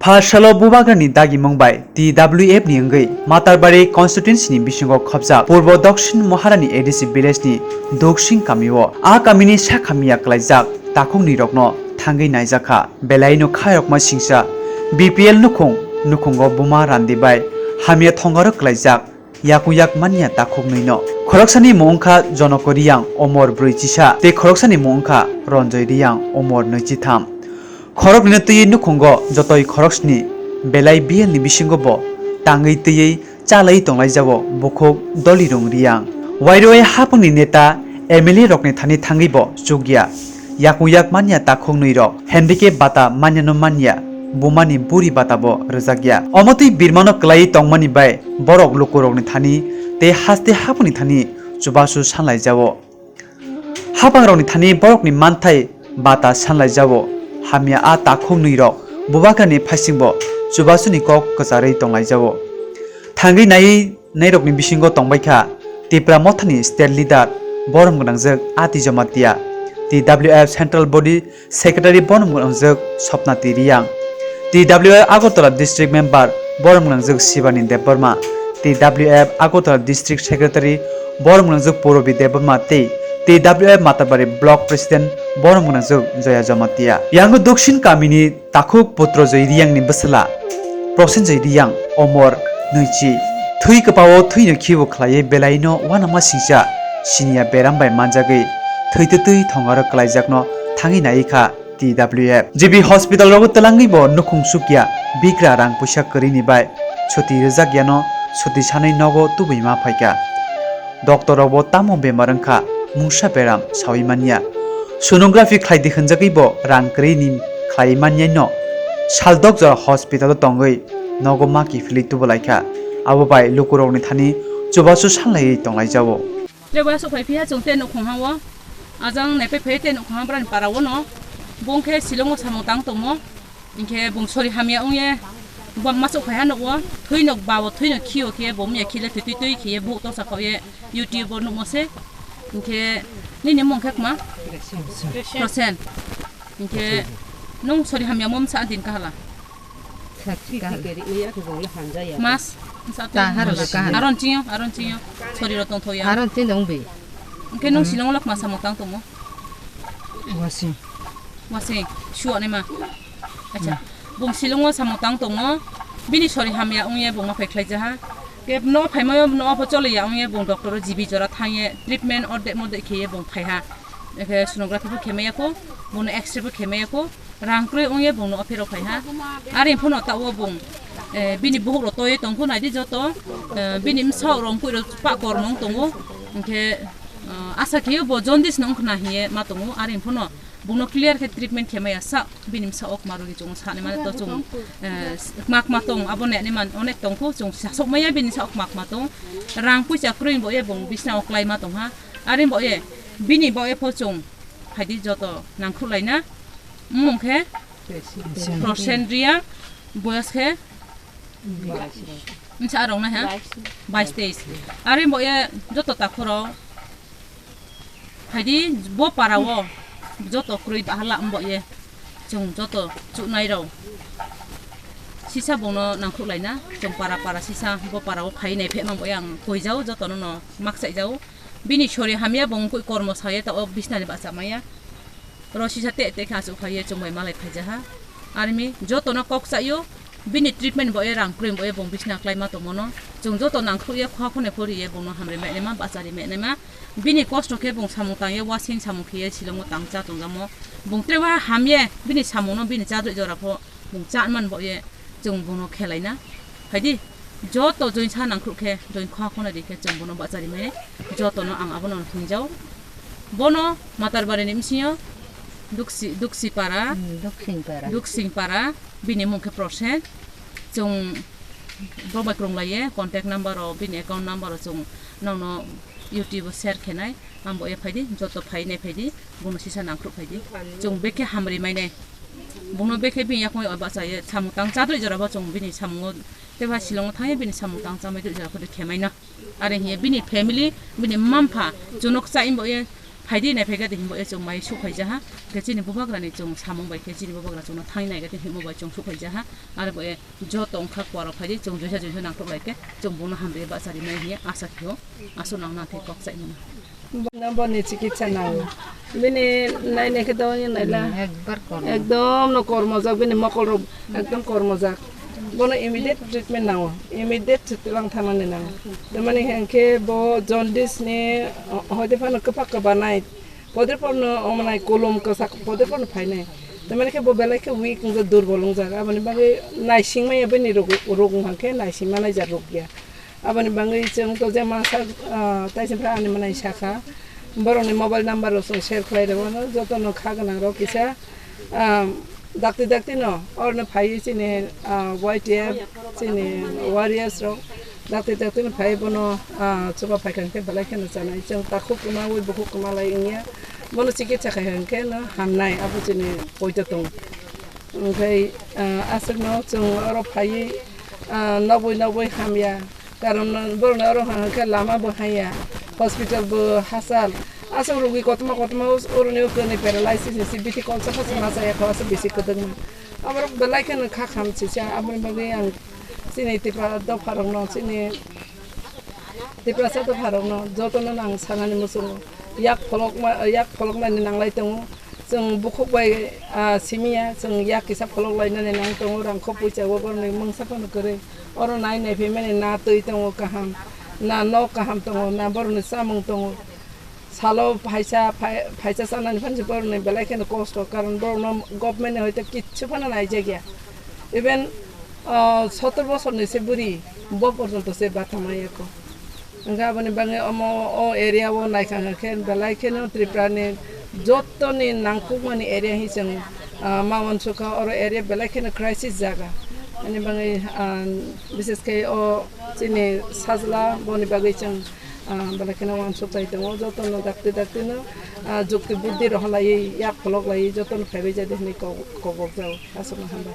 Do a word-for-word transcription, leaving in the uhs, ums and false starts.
Pha salo Bubagrani dagimung bai T W F ni wngwi Matarbari constituency ni bisingo khopjak Purbo Dakshin Maharani A D C village ni Duksing kami o. A kami ni sakha miya kwlaijak takhuk nwi rokno thangwi naijakha. Belai no khairokma singsa B P L nukhung, nukhungo buma randi bai hamya thongaro kwlaijak. Yakung yak manya takhuk nwi no. Khoroksani mung wngkha Jonoko Riyang, omor brwi chisa, tei khoroksani mung wngkha Ronjoy Riyang, omor nwi chitham. Khoroknwino twiwi nukhungo jotoi khoroksni belai B L ni bisingo bo tangwi twiwi chalai tonglaijago bukhuk Dolirung Riyang. Wairoi haphangni neta M L A rokni thani thangwi bo chukya. Yakung yak manya takhuk nwi rok, handicap bata manya no manya, bumani buri bata bo rwjak ya. Omo twi birmano kwlai tongmani bai borok lukurokni thani tei haste haphangni thani chubachu sanlaijago. Haphangrokni thani borokni manthai bata sanlaijago. Hamya a takhuk nwi rok Bubagrani phaisingbo chubachuni kok kwcharwi tonglaijago. Thangwi naiwi nairokni bisingo tongbaikha Tipra Mothani state leader borom gwnangjwk Ati Jamatia, T W F central body secretary borom gwnangjwk Sopnati Riyang, T W F Agartala district member borom gwnangjwk Shivani Debbarma, T W F Agartala district secretary borom gwnangjwk Purabi Debbarma tei T W F Matarbari block president borom gwnangjwk Joya Jamatia. Yango Doksin kamini takhuk Putrojoy Riyangni bwsala Prosenjoy Riyang, omor nwichi. Thwi kwpao thwino khibo khlaiwi belaino uanama singcha siniya beram bai manjagwi thwi twi twi thongaro kwlaijakno thangwi nai kha T W F. G B hospital rogo twlangwi bo nukhung sukya bikra rang puisa kwrwini bai suti rwjak yano suti sanwi nogo tubui ma phaikha. Doctor rok bo tamo bemar wngkha, mungsa beram sawi manya. Sonography khlai di hwnjagwi bo rang kwrwi ni khlai manya no. Sal dok jora hospital o tongwi nogo ma kiphilwi tubu lai kha. Abo bai lukurokni thani chubachu sanlaiwi tonglai jago. Tre bo aswk phai phiya chwng te nukhung ha o. Ajang naipai phai te nukhung ha brani para o no. Bong khe Shillong o samung tang tongmo. Hinkhe bung sori hamya wngye, bo masuk phaiha nukgo, thwino babo thwino khio khe bo mya khile thwi twi twi khiye buh tosa khao ye YouTube o nukmo se. Hinkhe nini mung khe kma? Prosen. Hinkhe nung sori hamya mom sa din kahala? Sakchi kahala. Mas, sa ta haralo kahala. Aron chiyo, aron chiyo. Sori ro tong thoya. Aron chiyo dong bi. Hinkhe nung Shillong o lak ma samung tang tongmo? Wasing. Wasing, suo ne ma. Acha, bung Shillong o samung tang tongo. Bini sori hamya wngye bung ma phai khlai jaha. Ke no phaima no apho choli ya wngye bung doctor o G B jora thangye treatment orde mode khiye bung phai ha. Ke sonography bo khemaya ko, bung X-ray bo khemaya ko. Rang kroi wngye bung no aphi rok phai ha. Ari phono ta o bung, eh, bini buhuk ro toye tongkho nai di joto, eh, bini msa rong koi ro pa kor mong tongo. Ke, eh, asa khiyo bo jaundice no wngkhna hiye ma tongo. Ari phono Bungno clear khe treatment khe maya sa, bini msa o kma rogi chwng sani mane to chwng, eh, kma kma tong, abo ne ani man onek tong kho, chwng sasok maya bini sa o kma kma tong. Rang puisa kroi bo ye bung bisna o klai ma tong ha. Ari bo ye, bini bo ye pho chwng phaidi joto nangkhru laina. Mung khe Prosen Riya, boyos khe Nsa arong na ha? Bais teis. Ari bo ye joto takhoro. Haidi bo para o joto kroi da hala bo ye. Chwng joto chuknai rok. Sisa bongno nangkhuk laina. Chwng para para sisa bo para o phai nai phe mang bo yang koi jao joto no no mak sai jao. Bini sori hamya bong koi kormo saye ta o bisna ni basa maya. Oro sisa te te khe achuk phaiye chwng bai malai phaijaha. Armi jotono kok chaio, bini treatment bo e rang kwrwi bo e bong bisna klaima tongmano. Chwng joto nangkhruye khwa khone phoriye bongno hamri mainama, bachari mainama. Bini kosto khe bong samung tangye, wasing samung khiye Shillongo tang cha tongjamo. Bong trewa hamye bini samungno bini chadri jora pho bung cha man bo ye chwng bono khelaina. Phaidi, joto join sa nangkhruh khe, join khwa khona di khe chwng bono bachari mane. Jotono ang abono hingjao. Bono Matarbari ni bisingo Duksi, Duksi para, Hmm, Duksing para. Duksing para, bini mung khe Prosen. Chwng bo bai kwrwng lai ye, contact number o, bini account number o chwng nokno YouTube o share khe nai. Ang bo ye phaidi, joto phai nai phaidi, bono sisa nangkhruh phaidi. Chwng bekhe hamri mai nai. Bono bekhe bini yakung o bacha ye samung tang cha dui jora bo chwng bini samung o tei ba Shillong o thang ye bini samung tang cha mai dui jora khe khe mai no. Are hiye bini family, bini mma mpha chwng no kwchai bo ye Phaidi nai phaikha de himbo e chwng mai suk phaija ha. Khe chini bubagrani chwng samung bai khe chini bubagra chwngno thangwi nai khe himbo bai chwng suk phaija ha. Aro bo e joto wngkha kwaro phaidi chwng joisa joisa nangkuk lai khe chwng bono hamri bachari mai hiya asa khe o. Aswk nang nang khe kok chai mano. Bono boni chikitsa nango. Bini nai nai khe do naila. Ekbar kormo. Ekdom no kormojak bini mokol rok ekdom kormojak. Bono immediate treatment nango. Immediate twlang thanani nango. Tamani hwnkhe bo jaundice ni, o, hoide phano kwpha kwbanai. Podre porno omonai kolom kwsak podre porno phainai. Tamani khe bo belai khe weak wngjak, durbol wngjak. Aboni bagwi naising maya bini rog, rog wngkha khe naising manai jak rog ya. Aboni bagwi chwng to je masa, ah, taising phra ani manai sakha. Borokni mobile number rok chwng share khlai rw mano. Jotono kha gwnang rok kisa, ah, dakti dakti no orno phaiwi chini, ah, Y T F chini warriors rok dakti dakti no phaiwi bono, ah, chuba phaikha khe belai kheno chanai. Chwng takhuk kwmawi bukhuk kwma lai wngya. Bono chikitsa khai hwnkhe no hamnai abo chini poito tong. Onkhe, ah, aswkno chwng oro phaiwi, ah, nogwi nogwi hamya. Karon borokni oro hwnkhe lama bo hanya, hospital bo hachal. Aswk rogwi kotorma kotorma oroni o kwnwi paralysis ni se bithi kolsa phasa ma chaya kho aswk bisi kwdwkma. Aborok belai kheno kha kham sisa aboni bagwi ang chini Tipra dopha rokno chini Tiprasa dopha rokno jotono ang sanani muchungo yak pholokma yak pholoknani nanglai tongo. Chwng bukhuk bai, ah, simiya, chwng yak kisa pholok lainani nang tongo, rang kho puisa o borokni mungsa phano kwrwi. Oro nai nai phaimani na twi tongo kaham, na nok kaham tongo, na borokni chamung tongo. Salo phaisa, phai-, phaisa chanani phansi borokni belai kheno kosto, karon borokno government ni hoite kichu phano naijakya. Even, ah, sotor bosorni se bwrwi, bo porjonto se bata maya kho. Hwnkhe aboni bagwi omo o area o naikha hwnkhe belai kheno Tripura ni joto ni nangkukmani area hi chwng, ah, ma uansukha, oro area belai kheno crisis jaga. Ani bagwi, ah, bishes khe o chini sajla boni bagwi chwng, ah, belai kheno uansuk bai tongo. Joto no dakti dakti no, ah, jukti buddhi rohorlaiwi yak pholok laiwi joto no phaibai jadi hinwi kok-, kok bok jago. Aswk no hambai.